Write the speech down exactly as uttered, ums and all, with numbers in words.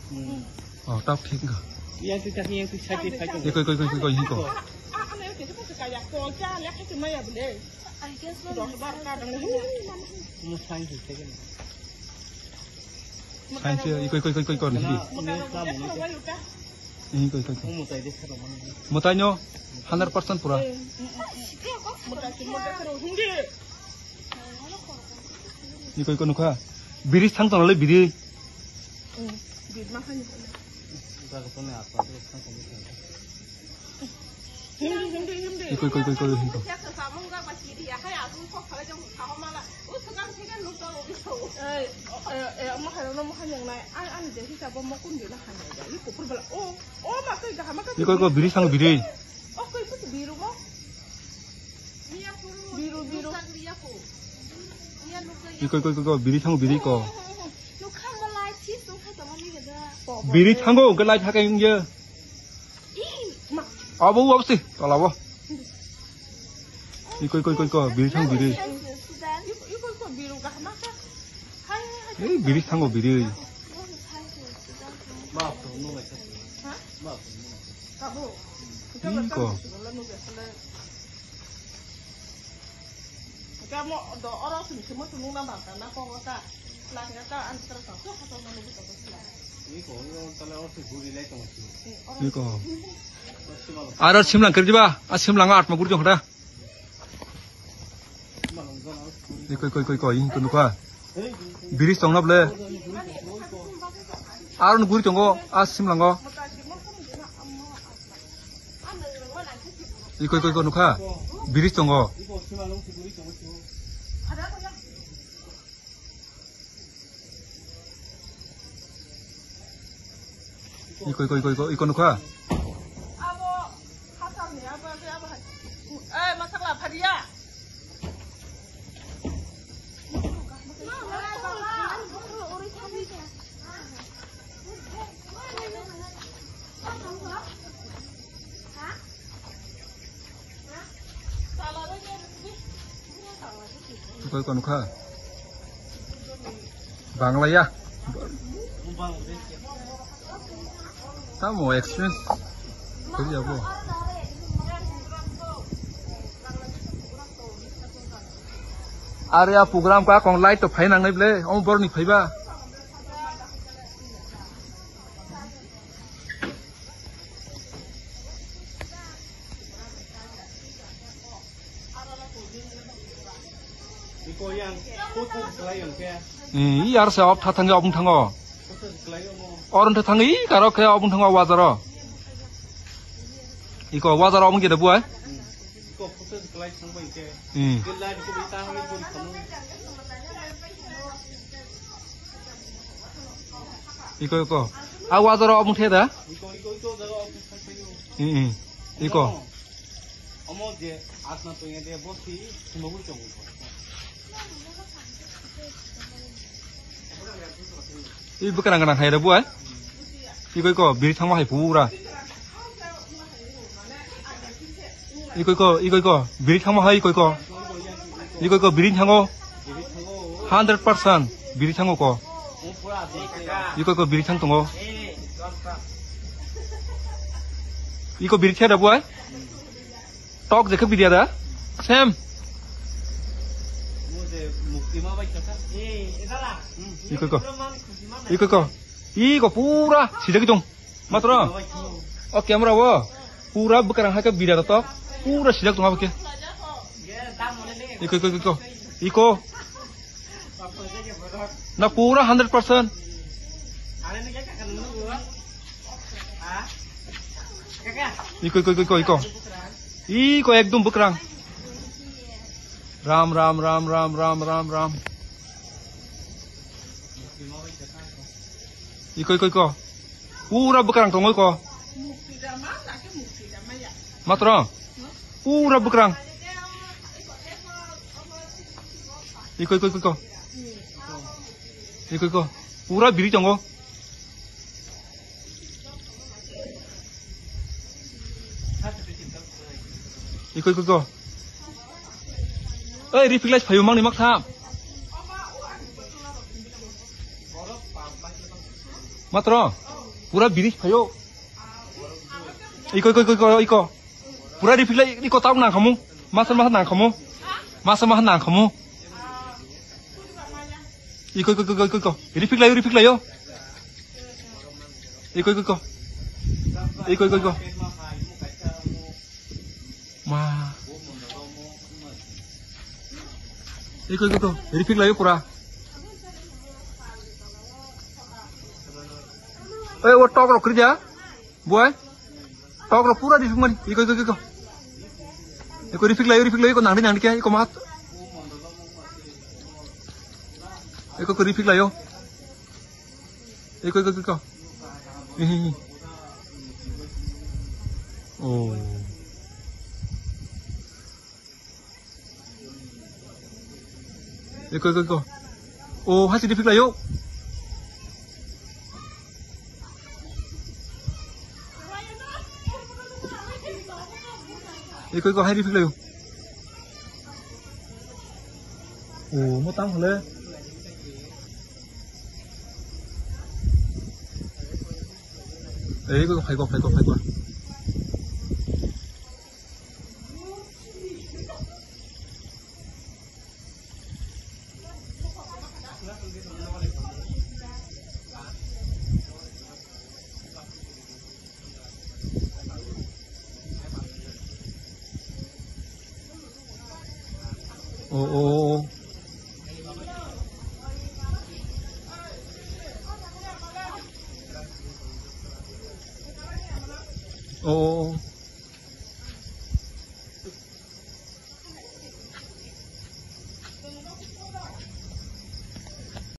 Hmm. Oh, tap thik wngkha. Yang tu tak yang tu sakit sakit. Iko, iko, iko, iko, iko. Ah, ano yang tu kaya ko cha le kaya maya bole. I guess no. Dor bar ka dang le. Mo sign tu sakit. Sign tu iko, iko, iko, iko, iko, ni. Ini, ini, ini. Ini, iko, iko, iko. Mo tai de sa mana. Mo tai no hundred percent pura. Mo tai, mo tai sa hindi. Iko, iko, nukha. Biri thang tong le biri. Iko, iko, iko, iko, iko. Iko, iko, biri thang biri. Iko, iko, iko, iko, biri thang biri ko. Biri thango, hwnkhe light hakai wngya. Abo, abo se, tola bo. Iko, iko, iko, iko, biri thang biri. Ei, biri thango, biri. Iko. Iko. Aro simlang kerja ba, a simlang atma guri jong da. Iko, iko, iko, iko, iko, nukha. Biri tong na ble. Aro guri tongo, a simlango. Iko, iko, iko, nukha. Biri tongo. Iko, iko, iko, iko, iko nukha. Iko, iko nukha. Bangla ya. Tamo experience. Kari abo. Are a program ka kong light to phai nang nai ble. Omo borok ni phai ba. Eh, i ar sa op tha thango, obung thango. Oron tha thango, i karo khe obung thango wazaro. Iko wazaro obung gede buai. Eh. Iko, iko. A wazaro obung the da? Eh, eh. Iko. Omo je atma tongya de bo si sumogwi tongo. I bwkrang gwnang hai rw buai. Iko iko biri thangma hai pura. Iko iko, iko iko, biri thangma hai iko iko. Iko iko biri thango. Hundred percent biri thango ko. Iko iko biri thang tongo. Iko biri theda buai. Tok je khe bidia da. Sem. Iko iko. Iko iko. Iko pura sijak tong. Matro. O camera wo. Pura bwkrang hai khe bidia da tok. Pura sijak tong abo khe. Iko iko iko. Iko. Na pura hundred percent. Iko, iko, iko, iko, iko. Iko ekdom bwkrang. Ram, ram, ram, ram, ram, ram, ram. Iko, iko, iko. Pura bwkrang tongo iko. Matro. Pura bwkrang. Iko, iko, iko, iko. Iko, iko. Pura biri tongo. Iko, iko, iko. Oi, reflex phayo mangni mak tham. Matro. Pura biri phayo. Iko, iko, iko, iko, iko. Pura riphiklai, iko tau nang khamu. Masa, masa nang khamu. Masa, masa nang khamu. Iko, iko, iko, iko, iko. Riphiklayo, riphiklayo. Iko, iko, iko. Iko, iko, iko. Ma. Iko, iko, iko. Riphiklayo pura. Oi, o tok rok kri dia. Boy. Tok rok pura ripik mani. Iko, iko, iko, iko. Iko ripik layo, ripik layo, iko nangdi, nangdi kya, iko mat. Iko, iko ripik layo. Iko, iko, iko, iko. Hihi. Oh. Iko, iko, iko. Oh, hai sini ripik layo. Iko, iko, hai ripik layo. Oh, mo tang hole. Eh, iko, iko, phaiko, phaiko, phaiko. Oh, oh, oh. Oh, oh, oh.